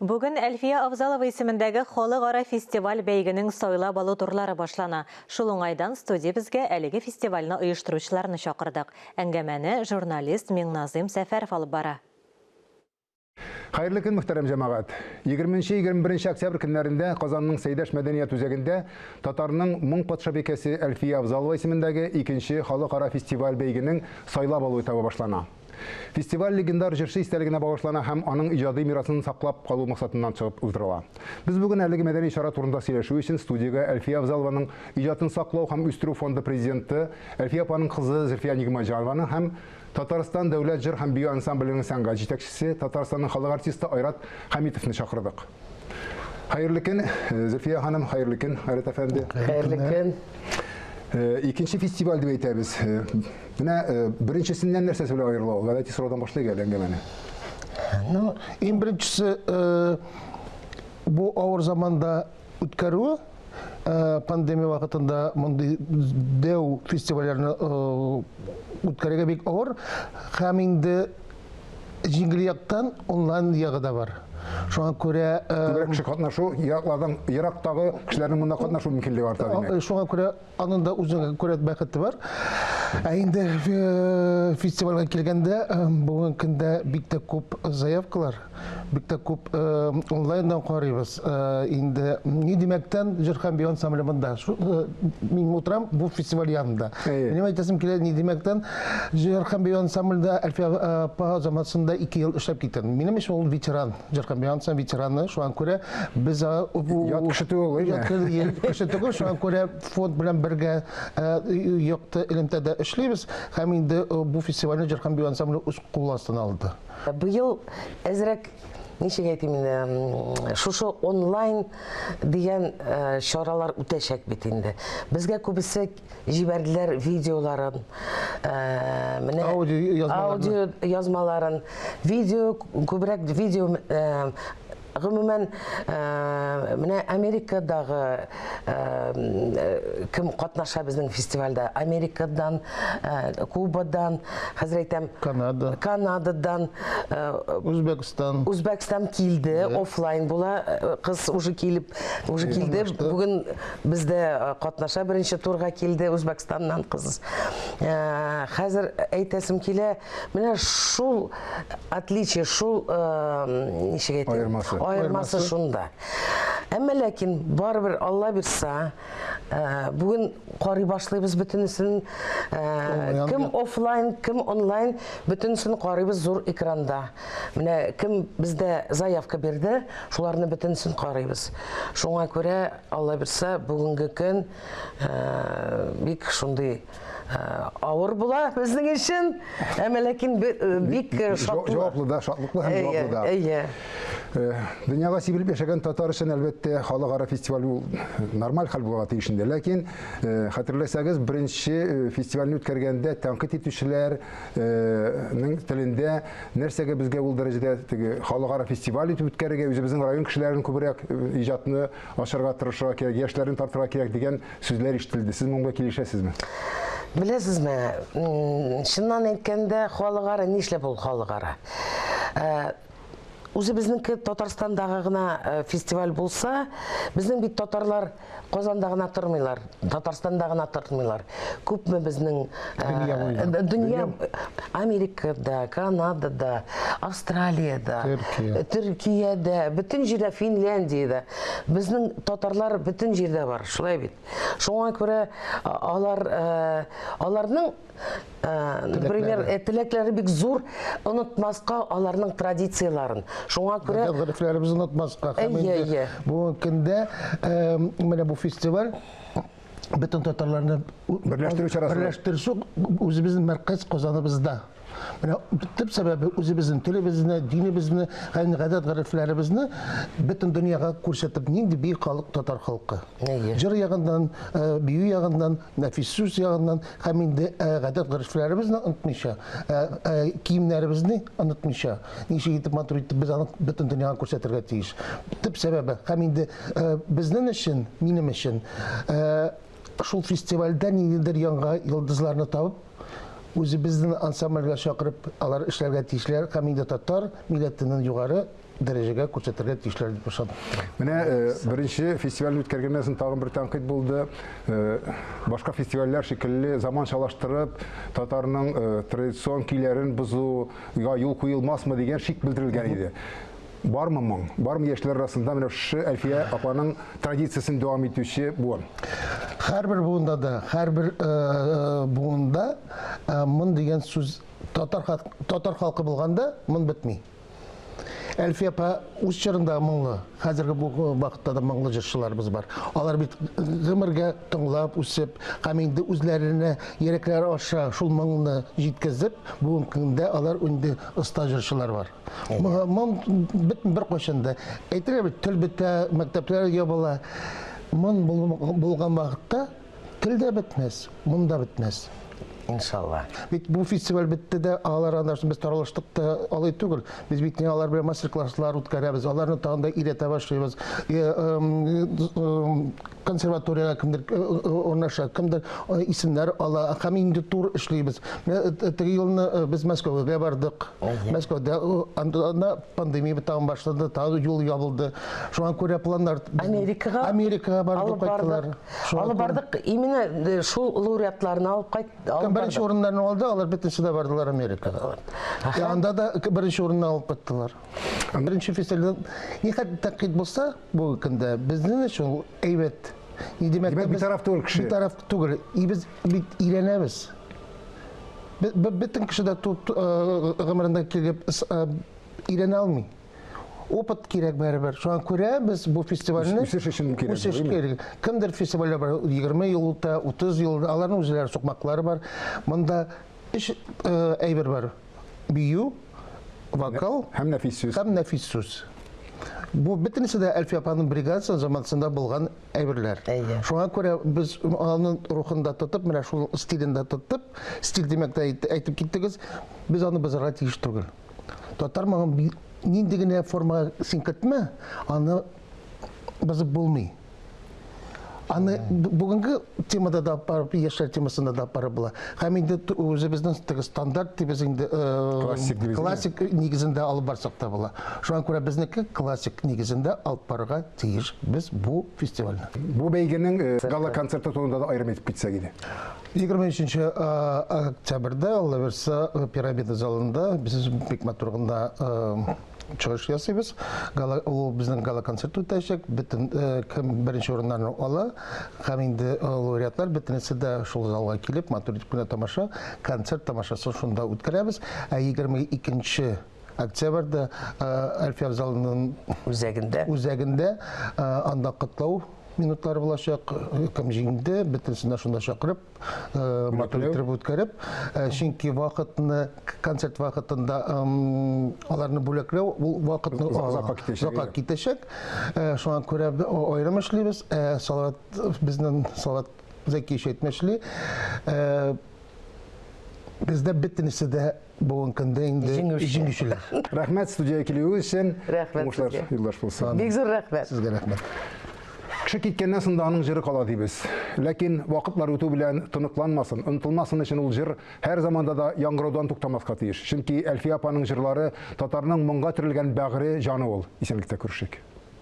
Бүген Әлфия Авзалова исемендәге халыкара фестиваль-бәйгенең сайлап алу турлары башлана. Шул уңайдан студиябезгә әлеге фестивальне оештыручыларны чакырдык. Әңгәмәне журналист Миңназыйм Сәфәров алып бара. Хәерле көн, мөхтәрәм җәмәгать! 20-21 октябрь көннәрендә Казанның Сәйдәш мәдәният үзәгендә татарның моң патшабикәсе Әлфия Авзалова исемендәге икенче халыкара фестиваль-бәйгенең сайлап алу этабы башлана. Фестиваль легендар җырчы истәлегенә багышлана һәм аның иҗади мирасын саклап калу максатыннан чыгып уздырыла. Без бүген әлеге мәдәни чара турында сөйләшү өчен студиягә Әлфия Авзалованың иҗатын саклау һәм үстерү фонды президенты Әлфия апаның кызы Зөлфия Нигъмәтҗанованы һәм Татарстан дәүләт җыр һәм бию ансамбленең сәнгать җитәкчесе, Татарстанның халык артисты Айрат Хәмитовны чакырдык. Хәерле көн, Зөлфия ханым, хәерле көн, Айрат әфәнде. Хәерле көн. Икенче фестиваль дип әйтәбез. Менә беренчесеннән нәрсәсе белән аерыла ул? Гадәти сораудан башлыйк әле әңгәмәне. Ну, иң беренчесе бу авыр заманда үткәрүе, пандемия вакытында мондый дәү фестивальләрне үткәрергә бик авыр һәм инде җиңел яктан онлайн ягы да бар. Шуңа күрә күбрәк кеше катнашу, ераклардан ерактагы кешеләрнең монда катнашу мөмкинлеге арта димәк. Шуңа күрә аның да үзенә күрә бәхете бар. Ә инде фестивальгә килгәндә, бүгенге көндә бик тә күп заявкалар. Бик тә күп онлайннан карыйбыз. Инде ни димәктән җыр һәм бию ансамбле монда. Мин утырам бу фестиваль янында. Минем әйтәсем килә, ни димәктән җыр һәм бию ансамблендә Әлфия апа заманасында 2 ел эшләп киттем. Минем өчен ул ветеран, җыр һәм бию ансамбле ветераны. Шуңа күрә без бу ят кеше түгел, ят кеше түгел, шуңа күрә фонд белән бергә якты элемтәдә эшлибез һәм инде бу фестивальне җыр һәм бию ансамбле үз кул астына алды. Быел әзрәк, ничек әйтим инде, шушы онлайн дигән чаралар үтәчәк бит инде. Безгә күбесе җибәрделәр видеоларын, менә аудио язмаларын, видео, күбрәк видео, гомумән, менә Америкадагы кем катнаша безнең фестивальдә? Америкадан, Кубадан, хәзер әйтәм, Канада. Канададан, Үзбәкстан. Үзбәкстан килде, офлайн була, кыз уже килеп, уже килде. Бүген бездә катнаша, беренче турга килде Үзбәкстаннан кыз. Хәзер әйтәсем килә, менә шул отличие, шул, ничек әйтим? Аермасы. Аермасы шунда. Әмма ләкин барыбер Алла бирса, бүген карый башлыйбыз бөтенесен. Кем офлайн, кем онлайн, бөтенесен карыйбыз зур экранда. Менә кем бездә заявка бирде, шуларны бөтенесен карыйбыз. Шуңа күрә Алла бирса, бүгенге көн бик шундый авыр була безнең өчен, әмма ләкин бик шатлы. Җаваплы да, шатлыклы һәм җаваплы да. Әйе. Дөньяга сибелеп яшәгән татар өчен, әлбәттә, халыкара фестиваль ул нормаль хәл булырга тиеш инде. Ләкин, хәтерләсәгез, беренче фестивальне үткәргәндә тәнкыйть итүчеләр ның телендә нәрсәгә безгә ул дәрәҗәдә теге халыкара фестиваль итеп үткәрергә, үзебезнең район кешеләрен күбрәк иҗатны ачарга тырышырга кирәк, яшьләрне тартырга кирәк дигән сүзләр ишетелде. Сез моңа килешәсезме? Беләсезме, чыннан әйткәндә, халыкара нишләп ул халыкара? Үзебезнеке Татарстандагы гына фестиваль булса, безнең бит татарлар Казанда гына тормыйлар, Татарстанда гына тормыйлар. Күпме безнең дөнья Америкада, Канадада, Австралиядә, Төркиядә, бөтен җирдә, Финляндиядә. Безнең татарлар бөтен җирдә бар, шулай бит. Шуңа күрә алар аларның, например, теләкләре бик зур, онытмаска аларның традицияләрен. Шуңа күрә горефләребезне онытмаска. Һәм инде бүгенге көндә менә бу фестиваль бөтен татарларны берләштерү чарасы. Берләштерү үзебезнең мәркәз Казаныбызда. Менә төп сәбәбе үзебезнең телебезне, динебезне һәм гадәт-горефләребезне бөтен дөньяга күрсәтеп, нинди бөек халык татар халкы. Җыр ягыннан, бию ягыннан, нәфис сүз ягыннан һәм инде гадәт-горефләребезне онытмыйча, киемнәребезне онытмыйча, ничек итеп матур итеп без аны бөтен дөньяга күрсәтергә тиеш. Төп сәбәбе һәм инде безнең өчен, минем өчен шул фестивальдә ниндидер яңа йолдызларны табып, үзебезнең ансамбльгә чакырып, алар эшләргә тиешләр һәм инде татар милләтенең югары дәрәҗәгә күрсәтергә тиешләр дип ышанам. Менә беренче фестивальне үткәргәннән соң тагын бер тәнкыйть булды. Башка фестивальләр шикелле заманчалаштырып, татарның традицион көйләрен бозуга юл куелмасмы дигән шик белдерелгән иде. Бармы моң? Бармы яшьләр арасында менә шушы Әлфия апаның традициясен дәвам итүче буын? Һәрбер буында да, һәрбер буында моң дигән сүз татар татар халкы булганда моң бетми. Әлфия апа үз чорында моңлы, хәзерге бу вакытта да моңлы җырчыларыбыз бар. Алар бит гомергә тыңлап үсеп, һәм инде үзләренә йөрәкләре аша шул моңны җиткезеп, бүгенге көндә алар инде оста җырчылар бар. Моң бетми беркайчан да. Әйтелә бит, тел бетә, мәктәпләр ябыла. Моң булган вакытта тел дә бетмәс, моң да бетмәс. Иншалла. Бит бу фестиваль бетте дә, алар аннан соң без таралыштык та алай түгел. Без бит не алар белән мастер-класслар үткәрәбез, аларны тагын да өйрәтә башлыйбыз. Консерваториягә кемдер урнаша, кемдер исемнәр ала, һәм инде тур эшлибез. Менә теге елны без Мәскәүгә бардык. Мәскәүдә анда пандемия тагын башланды, тагын юл ябылды. Шуңа күрә планнар Америкага Америкага бардык, кайттылар. Алып бардык, именно шул лауреатларны алып кайт, алып Беренче урыннарны алды, алар бөтенесе дә бардылар Америкага. Анда да беренче урынны алып кайттылар. Беренче фестивальдә никадәр тәнкыйть булса, бүгенге көндә безнең өчен ул әйбәт. Ни димәк, Димәк, битараф түгел кеше. Битараф түгел. И без бит өйрәнәбез. Бөтен кеше дә туып гомерендә килеп өйрәнә алмый. Опыт кирәк барыбер. Шуңа күрә без бу фестивальне үсеш өчен кирәк. Үсеш кирәк. Кемдер фестивальдә бар 20 ел үтә, 30 ел, аларның үзләре сукмаклары бар. Монда өч әйбер бар. Бию, вокал һәм нәфис сүз. Һәм нәфис сүз. Бу бөтенесе дә Әлфия апаның бригадасы заманында булган әйберләр. Шуңа күрә без аның рухын да тотып, менә шул стилен дә тотып, стиль димәк тә әйтеп киттегез, без аны бозарга тиеш түгел. Татар моңын нинди генә формага син кертмә, аны бозып булмый. Аны бүгенге темада да барып, яшьләр темасында да барып була. Һәм инде үзебезнең теге стандарт дибез инде, классик, классик нигезендә алып барсак та була. Шуңа күрә безнеке классик нигезендә алып барырга тиеш без бу фестивальне. Бу бәйгенең гала-концерты турында да аерым әйтеп китсәк иде. 23 октябрьдә, Алла бирса, Пирамида залында без бик матур гына чыгыш ясыйбыз. Гала, ул безнең гала-концерт үтәчәк. Бөтен кем беренче урыннарны ала һәм инде лауреатлар бөтенесе дә шул залга килеп, матур итеп кенә тамаша, концерт тамашасын шунда үткәрәбез. Ә 22 октябрьдә Әлфия залының үзәгендә үзәгендә анда котлау минутлары булачак. Кем җиңде, бөтенесен дә шунда чакырып, матур итеп үткәреп, чөнки вакытны, концерт вакытында аларны бүләкләү ул вакытны озакка китәчәк. Шуңа күрә аерым эшлибез. Салават, безнең Салават Зәкиевич әйтмешли, бездә бөтенесе дә бүгенге көндә инде җиңүчеләр. Рәхмәт студиягә килүегез өчен. Рәхмәт сезгә. Юлдаш булсын. Бик зур рәхмәт. Сезгә рәхмәт. Кеше киткәннән соң да аның җыры кала дибез. Ләкин вакытлар үтү белән тоныкланмасын, онытылмасын өчен ул җыр һәр заманда да яңгыраудан туктамаска тиеш. Чөнки Әлфия апаның җырлары татарның моңга төрелгән бәгыре, җаны ул. Исәнлектә күрешик.